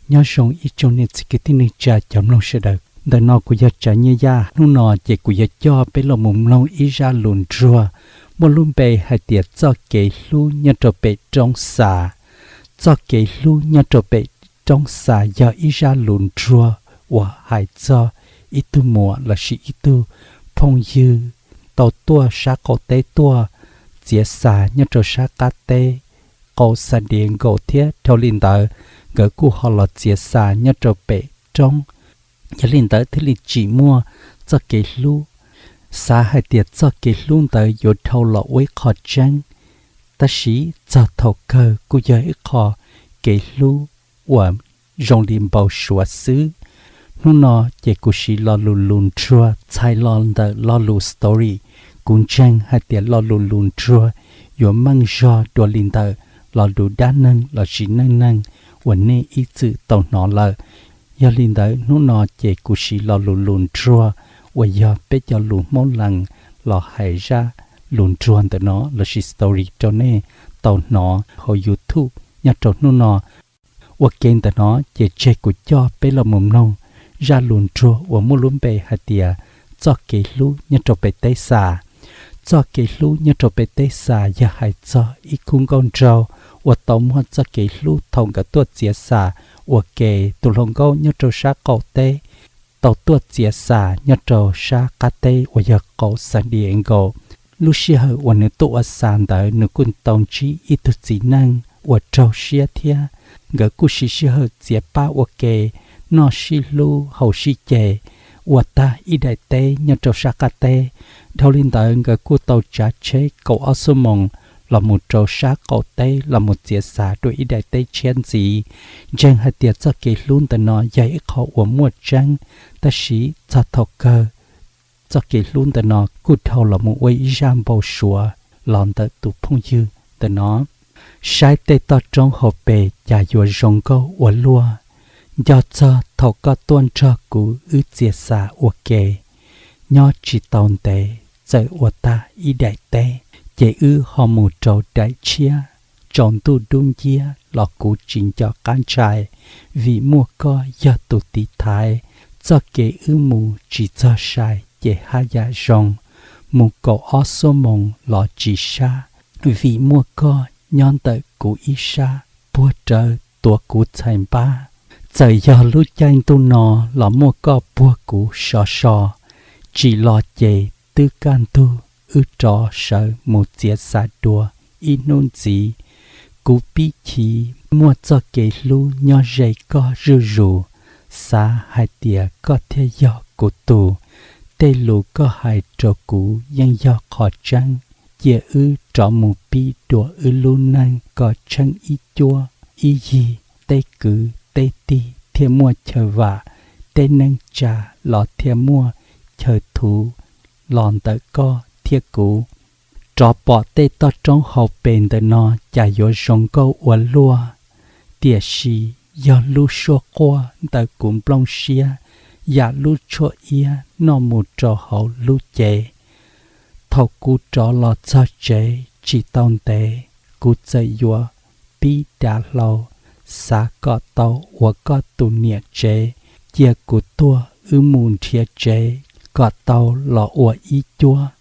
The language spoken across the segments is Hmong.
Nyob zoo ib tsoom niam txiv kwv tij neej tsa cov mloog sawv daws, ntawm no kuv yog Tsav Nyiaj Yaj. Hnub no ces kuv yuav coj peb los mus mloog ib zaj lus ntsuag muaj lub npe hais tias txoj kev hlub nyob rau pem roob Xas. Txoj kev hlub nyob rau pem roob Xas yog ib zaj lus ntsuag uas hais txog ib tug muam lossis ib tug phooj ywg tau tuaj sab qaum teb tuaj txiav Xas nyob rau sab qab teb qau San Diego thiab dhau li ntawd nkawd kuj ho los txiav Xas nyob rau pem roob. Yog li ntawd thiaj li tsim muaj txoj kev hlub, xav hais tias txoj kev hlub ntawd yuav dhau los ua ib qho tseeb. Tab sis txog thaum kawg kuj yog ib qho kev hlub uas zoo li npau suav xwb. Hnub no ces kuv siv lo lus lus ntsuag txhais los ntawm lo lus story. Kuv ntseeg hais tias lo lus lus ntsuag yuav meej zog dua li ntawm lo lus dab neeg lossis neej neeg uas nej ib txwm tau hnov lawm. Yog li ntawd hnub no ces kuv siv lo lus lus ntsuag uas yog peb cov lus Hmoob Lees los hais zaj lus ntsuag ntawm no lossis story rau nej tau hnov hauv YouTube nyob rau hnub no. Ua ke ntawm no ces tseg kuv coj peb los mus mloog zaj lus ntsuag uas muaj lub npe hais tias txoj kev hlub nyob rau pem teb Xas. Txoj kev hlub nyob rau pem teb Xas yog hais txog ib khub nkauj nraug uas tau muaj txoj kev hlub thaum nkawd tuaj txiav Xas ua ke. Tus hluas nkauj nyob rau sab qaum teb tau tuaj txiav Xas nyob rau sab qab teb uas yog qau San Diego. Lub sij hawm uas nws tuaj ua Xas ntawd nws kuj tau ntsib ib tug txiv neej uas raug siab thiab. Nkawd kuj siv sij hawm txiav pab ua ke, noj sib hlub haus sib ce, ua tag ib daim teb nyob rau sab qab teb. Dhau li ntawd nkawd kuj tau tsav tsheb kaum ob xuab moos los mus rau sab qaum teb los mus txiav Xas dua ib daim teb tshiab ntxiv. Ntseeg hais tias txoj kev hlub ntawm no yog ib qho uas muaj tseeb, tab sis txog thaum kawg txoj kev hlub ntawm no kuj dhau los mus ua ib zaj npau suav los ntawm tus phooj ywg ntawm no. Saib tej toj roob hauv pes cas yuav zoo nkauj ua luaj. Nco txog thaum koj tuaj nrog kuv wb txiav Xas ua ke. Nyob tsis tau ntev txawm ua tag ib daim teb, ces wb ho mus rau daim tshiab. Tsaus ntuj dub nciab los kuv tsis nco qab ntshai, vim muaj koj yog tus tiv thaiv. Txoj kev wb mus tsis txog sai ces haj yam zoo, mus kaum ob xuab moos los tsis sab, vim muaj koj nyob ntawm kuv ib sab puag rawv tuav kuv txhais npab. Txawm yog lub caij ntuj no los muaj koj puag kuv sov so, tsim los ces twb kaj ntug wb rov sawv mus txiav Xas dua ib hnub ntxiv. Kuv pib chiv muaj txoj kev hlub nyob ze koj zuj zus, xav hais tias koj thiaj yog kuv tus. Tej lus koj hais rau kuv yeej yog qhov tseeb, cia wb rov mus pib dua wb lub neej kom tsheej ib cuab ib yig, tej kwv tej tij thiaj muaj chaw vam, tej neej tsa los thiaj muaj chaw thuv los ntawm koj thiab kuv. Rov pom tej toj roob hauv pes ntawm no cas yuav zoo nkauj ua luaj, tiam sis yog lub suab quaj ntawm kuv nplooj siab yam lub tshuaj iab noj mus rau hauv lub cev. Thaum kuv rov los txog tsev tsis tau ntev, kuv txawm yuav pib dav hlau, xav kom tau ua koj tus niam tsev, cia kuv tuag wb mus nrhiav tsev kom tau los ua ib cuab.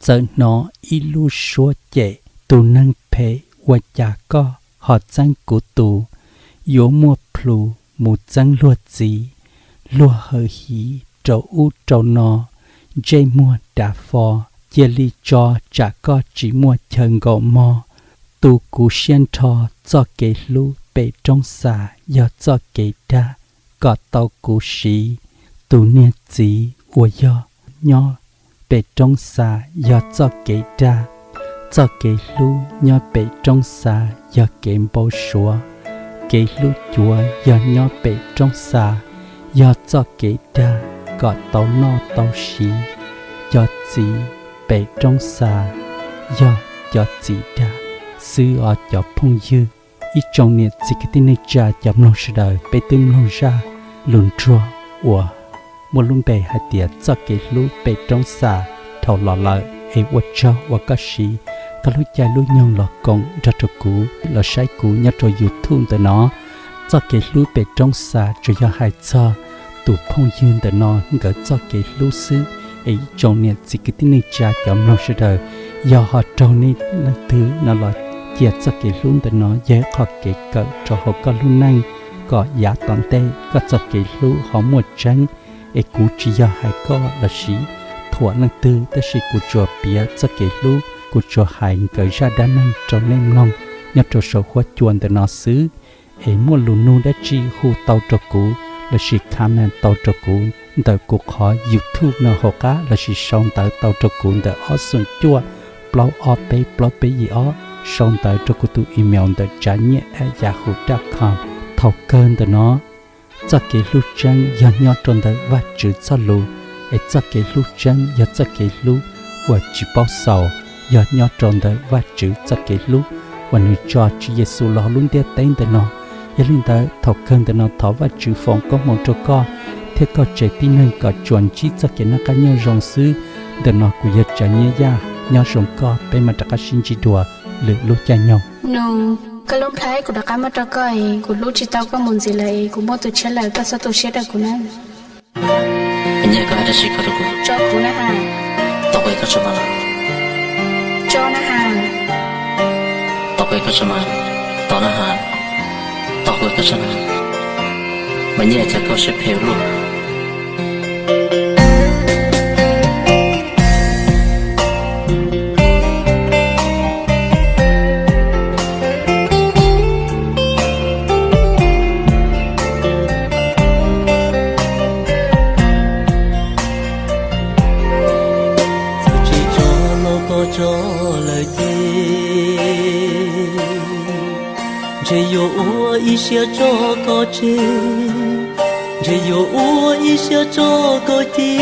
Txawm hnov ib lub suab cem, tus neeg phem ua cas koj ho txeeb kuv tus, yuav muaj plhus mus txeeb luag txiv, luag hawm hiv rau ub rau no, ntsej muag dav fo, cia li tso tsam koj tsis muaj chaw nkaum mog. Tu kuv siab nrho, txoj kev hlub pem roob Xas yog txoj kev dag kom tau kuv siv. Tus niag txiv uas yog nyob pem roob Xas yog txoj kev dag, txoj kev hlub nyob pem roob Xas yog kev npau suav. Kev hlub cuav yog nyob pem roob Xas, yog txoj kev dag kom tau noj tau siv. Cov txiv pem roob Xas yog cov txiv dag xwb os cov phooj ywg. Ib tsoom niam txiv kwv tij neej tsa cov mloog sawv daws, peb twb mloog zaj lus ntsuag uas muaj lub npe hais tias txoj kev hlub pem roob Xas dhau los lawm. Es ua tsaug uas koj siv koj lub caij lub nyoog los koom nrog rau kuv los saib kuv nyob rau YouTube ntawm no. Txoj kev hlub pem roob xa tsuas yog hais txog tus phooj ywg ntawm no nkawd txoj kev hlub xwb. Es ib tsoom niam txiv kwv tij neej tsa cov mloog sawv daws, yog ho raug nej leej twg no los cia txoj kev hlub ntawm no yog ib qho kev kawm rau hauv koj lub neej, kom yav tom ntej koj txoj kev hlub ho muaj tseeb. Es kuv tsis yog hais koj lossis thuam leej twg, tab sis kuv tsuas piav txoj kev hlub, kuv tsuas hais nkawd zaj dab neeg rau nej mloog nyob rau saum huab cua ntawm no xwb. Es muaj lus nug dab tsi hu tau rau kuv lossis comment tau rau kuv ntawm kuv qhov YouTube no hauv qab lossis sau ntawv tau rau kuv ntawm ob xoom cuaj plaub ob peb plaub peb yim ob, sau ntawv rau kuv tus email ntawm tsav nyiaj at yahoo dot com. Thaum kawg ntawm no, txoj kev hlub tseeb yog nyob rau ntawm Vajtswv txoj lus, es txoj kev hlub tseeb yog txoj kev hlub uas tsis paub xaus, yog nyob rau ntawm Vajtswv txoj kev hlub uas nws tso Tswv Yexus los hauv lub ntiaj teb ntawm no. Yog li ntawd, thaum kawg ntawm no thov Vajtswv foom koob hmoov rau koj thiab koj tsev tib neeg kom tsuas ntsib txoj kev noj qab nyob zoo xwb. Ntawm no kuv yog Tsav Nyiaj Yaj, nyob zoo koj, peb mam rov qab sib ntsib dua lwm lub caij nyoog. Nus, koj lub nplhaib kuv rov qab muab rau koj es kuv hlub tsis tau koj mus ntxiv lawm es kuv muaj tus tshiab lawm, koj txhob tu siab rau kuv nawb. Tso kuv na has. Tso na has. Tso na has. Mas nyiaj cas koj siab phem luaj. Txawm tsis tso los koj tso lawm ces, ntshe yuav ua ib siab tso koj tseg, ntshe yuav ua ib siab tso koj ci,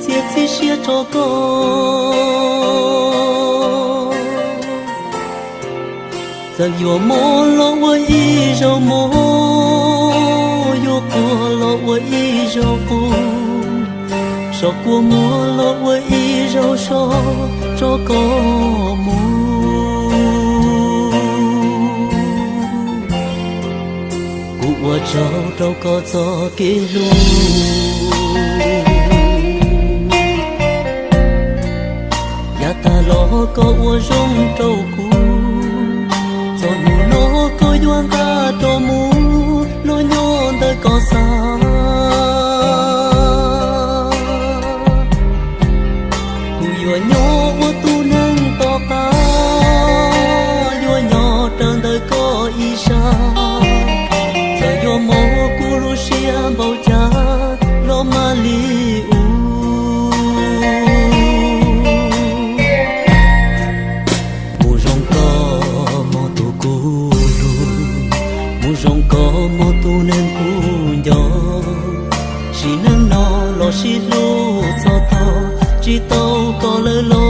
txiav txim siab tso koj. Txawm yuav mob los ua ib zaug mob, yuav quaj los ua ib zaug quaj, so kua muag los ua ib zaug so, tso koj mus. Kuv ua tsaug rau koj txoj kev hlub, yav tag los koj ua zoo rau kuv, txog hnub no koj yuav nqa rov mus los nyob ntawm koj xav. Kuv yuav nyob ua tus neeg tom qab, yuav nyob raws ntawm koj ib sab. Txawm yuav mob kuv lub siab npaum cas los mam li ua. Mus zoo koj mog tus kuv hlub, mus zoo koj mog tus neeg kuv nco. Sim neej no los sib hlub txog thaum tsis tau koj lawm los,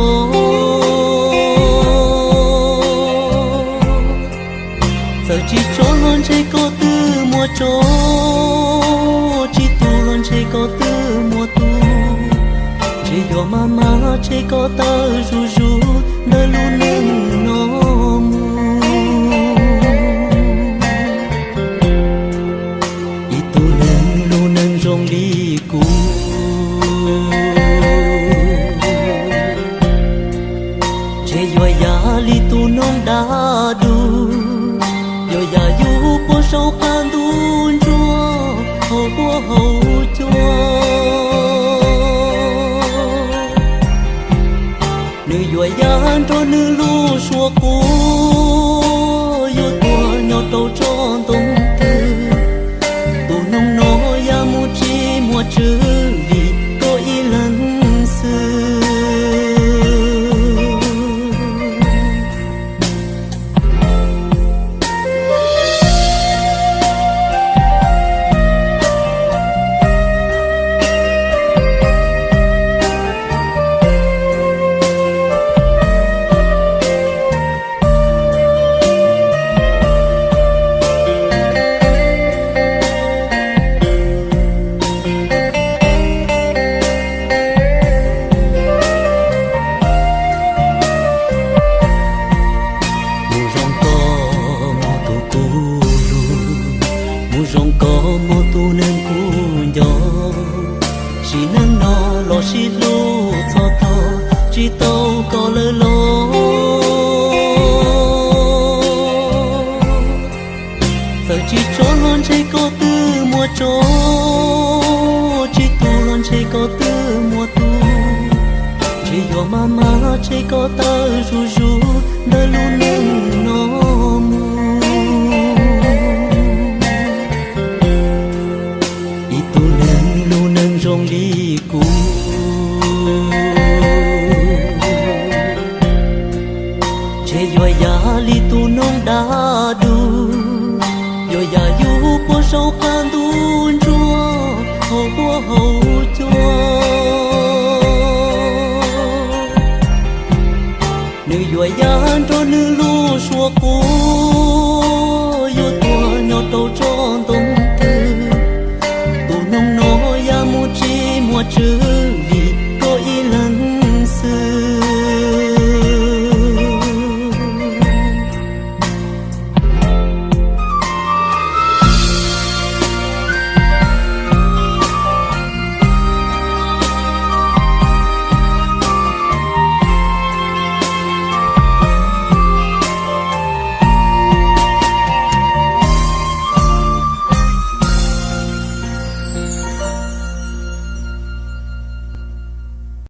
txawm tsis tso los ntshe koj twb muaj tso, tsis tu los ntshe koj twb muaj tu, ntshe yuav maj mam ntshe koj tawm zuj zus ntawm lub neej no mus. Ib tug neeg lub neej zoo li kuv, ntshe yuav yam li tus noog dab dub, yuav yam yus puag saum qab ntuj ntsuag hauv huab hauv cua. Nws yuav yam nrog nws lub suab quav, yuav tuag nyob rau tsob ntoo twg. Tus noog no yam mus tsis muaj tswv vim koj ib leeg xwb. sib hlub txog thaum tsis tau koj lawm los. Txawm tsis tsob los ntshe koj twb muaj tsob, tsis tu los ntshe koj twb muaj tu, ntshe yuav maj maj los ntshe koj tawm zuj zus.